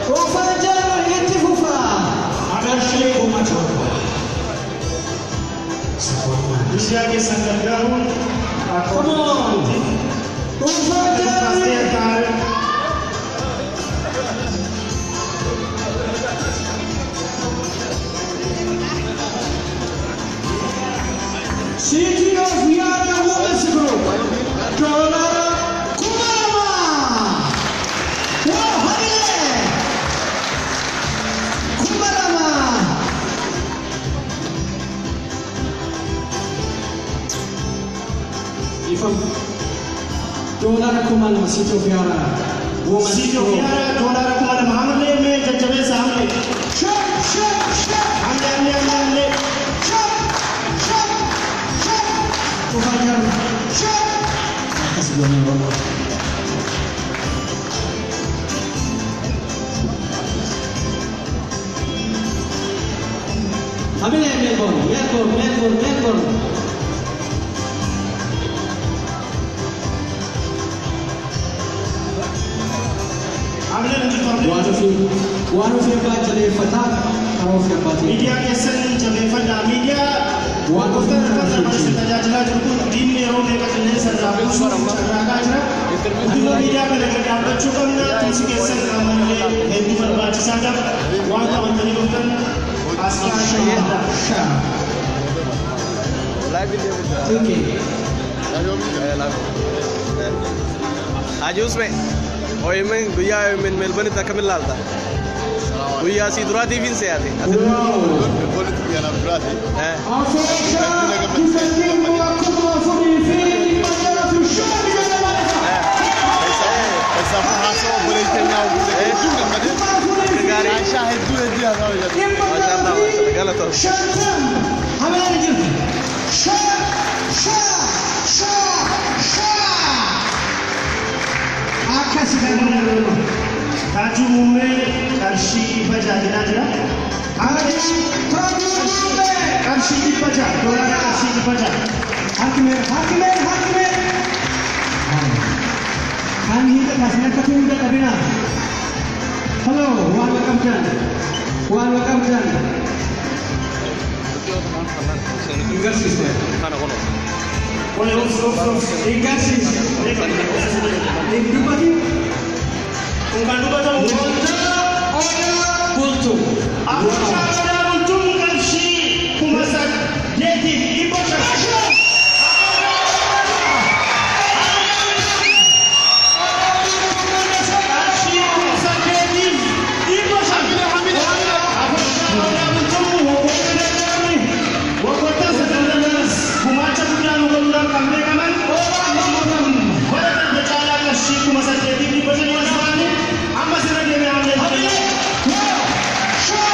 Dhuunfaan Jarman itti fufa. Qarshii 7,000. Miidiyaa keessan gargaaruun akka Come on. Dhuunfaan Jarman. City of Yara Women's Group. $2,000. Wow, hamilee. 2,000. Ifam. $2,000 City of Yara Women's City of Group. Yara $2,000 hamilee mee jajjabeessa hamilee. Shop, shop, shop. Hamilee hamilee hamilee hamilee. Shop, shop, shop. Dhuunfaan Jarman. Shop. Akkas goonee Oromoo. Hamilee Melbourne, Melbourne, Melbourne, Melbourne. Hamileen hin jirtu hamileen. Waan ofii abbaa jaleeffataa karaa ofii abbaatiin. Miidiyaa keessan jabeeffadhaa. Miidiyaa Waan ofii waggoottan arfan darban isin tajaajilaa jiru kun diinni yeroo meeqa qilleensa irraa buusuuf carraaqaa jira. Guddina miidiyaa kana gad dhaabbachuu qabna. Tumsi keessan ammallee hedduu barbaachisaadha. Waan qabatanii dhuftan as kaashaa. Sha. Okay. Haji Usme, OMN guyyaa OMN Melbourne akkamiin ilaalta? Guyyaa sii duraatiif hin se'ate. Wow. Afooshaa Defending 4,605. Keessaafu haasawaa obboleettii keenyaa hedduu gammadee Gaarii. Aishaa hedduu hedduu haasawaa jedhu. Maashaallah maashaallah galatoom. 50 hamileen jirti. Sha, sha, sha, sha. Akkasi kan nama. Taajuu Muummee qarshii 600 jedhaa jira. Taajuu Muummee. Qarshii 600 doolaara qarshii 600. Harki meeqa? Harki meeqa? Harki meeqa? Kan hiika kaasni akka hunda qabina. Hello, waan qabdan. Waan qabdan. Hin garsiiste. Kana kunoo. Wale obs obs obs. Hin garsiiste. Hin dubbatin. Kun kan dubbatamu. Waldaa Odaa Bultuu. Afooshaa Odaa Bultuun qarshii 8,500. Qarshii 8,500. Afooshaa Odaa Bultuun waggoota darban waggoota sadan darbanis gumaacha guddaa nu godhuudhaan kan beekaman bara darbe caalaa qarshii 8,500 as ba'anii amma sirra deemee hamilee. Sha,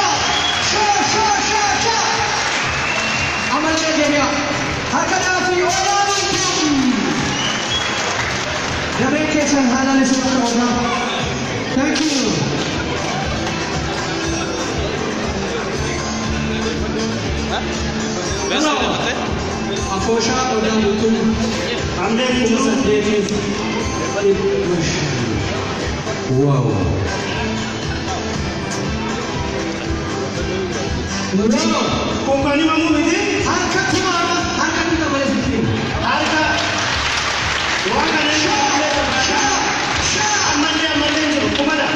sha, sha, sha, sha. Amallee deebi'a. Harka dhaafi Odaa Bultuu. Dameen keessan haalaan isin warra Odaa. Thank you. Beessa deemte? Afooshaa Odaa Bultuu Hamileen hin kuma jiru. 8,500. Wow. Wow. Kun kan himamu miti. Harka kumaama harka kuma malee sitti. Harka waan kana Sha, sha, sha. Ammallee ammallee hin jiru kumadha.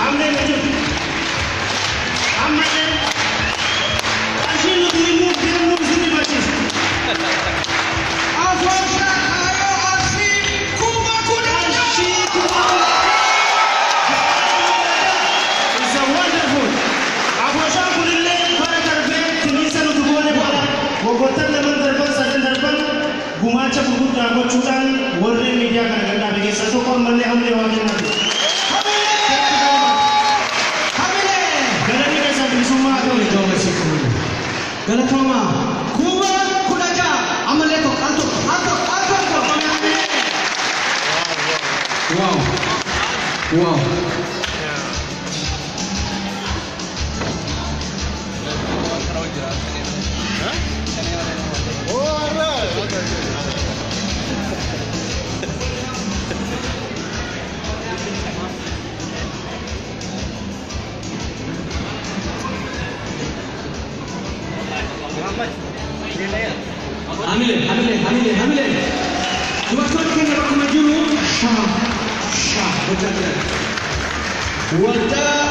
Ammallee hin jiru. Ammallee qarshiin nuti himuu deemnu isin rifachiisa. Afooshaa Kaayoo Arsii 10,000. Qarshii 10,000. It's a wonderful. Afooshaan kunillee bara darbee tiniisa nuti goone bara waggoottan laman darban sadan darban gumaacha gurguddaa gochuudhaan warreen miidiyaa kana gargaare keessaa tokko ammallee hamilee waan kennaati. Hamilee. Galanni keessan bilisummaa haa ta'u. Galatooma 16,000 ammallee tokko al tokko al tokko al tokko. Wow. Wow. gochaa jiran. Waldaa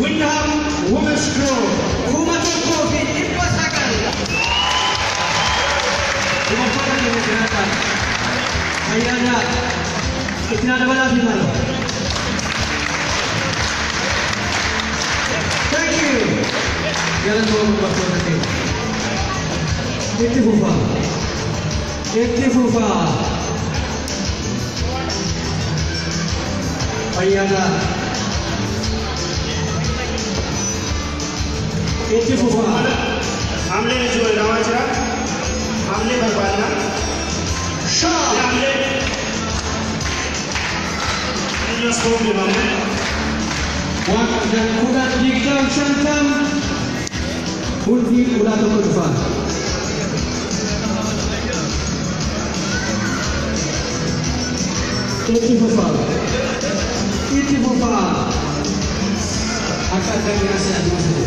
Windham Women's Club 1900. Dubartoota keenya jiraatan ayyaana itti naa dabalaa fi mala. Thank you. Galatooma dubartoota keenya. Itti fufaa. Itti fufaa. Ayyaana. Itti fufaa. Hamileen jechuun namaa jira. Hamilee barbaadna. Shaa. Hamilee. Innis koombi mamne. Waan qabdan 10, 20, 50 hundi ulaa tokko dhufaa. Itti fufaa. Itti fufaa. Akka addunyaa sana adeemsise.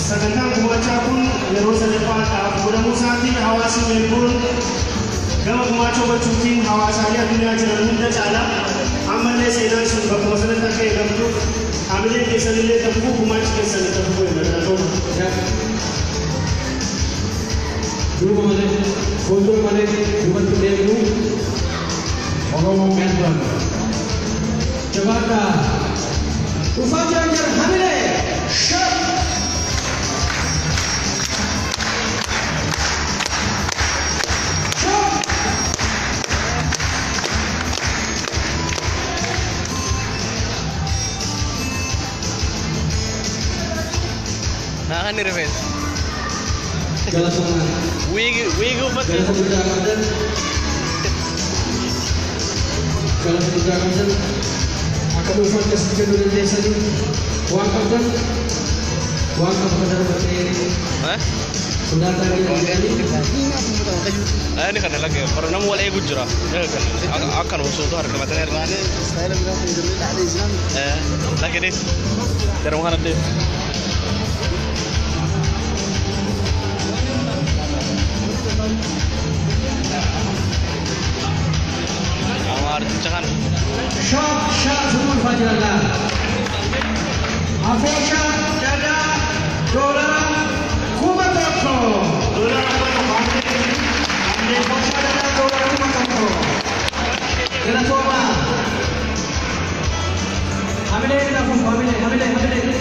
Sagantaan gumaachaa kun yeroo sadaffaadhaaf godhamuu isaatiin hawaasni Meelboorn gama gumaachuu gochuutiin hawaasaalee addunyaa jiran hunda caala ammallee seenaan sun bakkuma sanatti akka eegamtuuf hamileen keessanillee ta'uu gumaachi keessan ta'uu hin. Duuba malee, fuuldura malee, duubatti deemnu Oromoo Meelboorn. Jabaadhaa. Dhufaa jiran jira hamilee. Shan. Shan. Naa kan rifeensa. Galatoomaa. Wiigi wiigi uffatte. Galata guddaa qabdan. Galata guddaa qabdan. Akka dhuunfaatti asitti kennuu dandeessanii waan qabdan waan qabu darbatee sodaa ta'anii jedhanii Ani kana laga bara nama wal eegu jira. Akka nu osoo harka mataa erga. Laga dees. Daruma kana dees. Amaarticha kana. Shaab shaab sun ulfaa jiran. Afooshaa dhadhaa $1,000. $1,000 hamilee. Hamilee. Afooshaa dhadhaa $1,000. Galatoomaa. Hamilee lafuuf hamilee hamilee hamilee.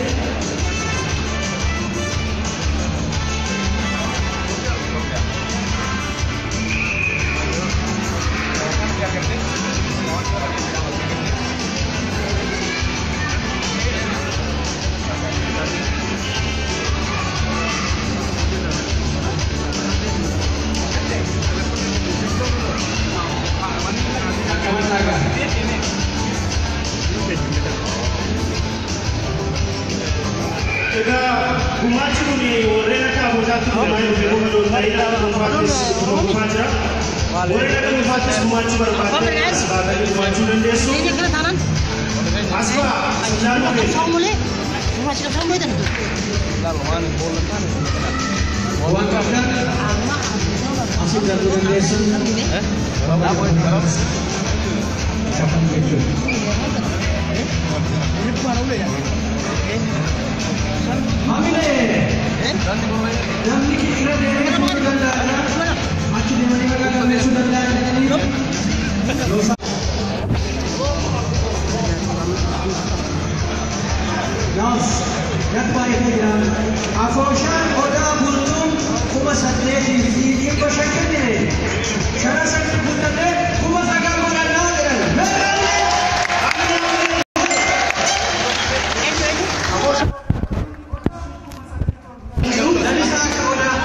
Akkaman nagaa. Egaa gumaachi kun warreen akka abootaatti deemaa jiru yeroo malee ta'ee dhuunfaattis dhufaa jira. Warreen akka dhuunfaattis gumaachuu barbaadan as baatanii gumaachuu dandeessu. As ba'a ilaaluu keessa. Waan qabdan asii darbuu dandeessan. Kafan jechuudha. Hamilee. Namni irra deemee fuudhuu danda'a. Achi deemanii maqaa galmeessuu danda'a jedhanii. Naaf natti baay'atee jira. Afooshaan odaa bultuun 8500 kennine. Shana shan guutatee 9000 godhannaa jedhan. Lalisaa akka odaa.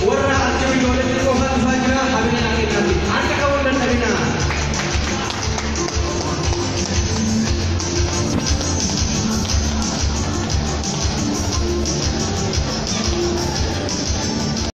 Warra harka ijoolleetti qofa dhufaa jira hamilee naa kennaati. Harka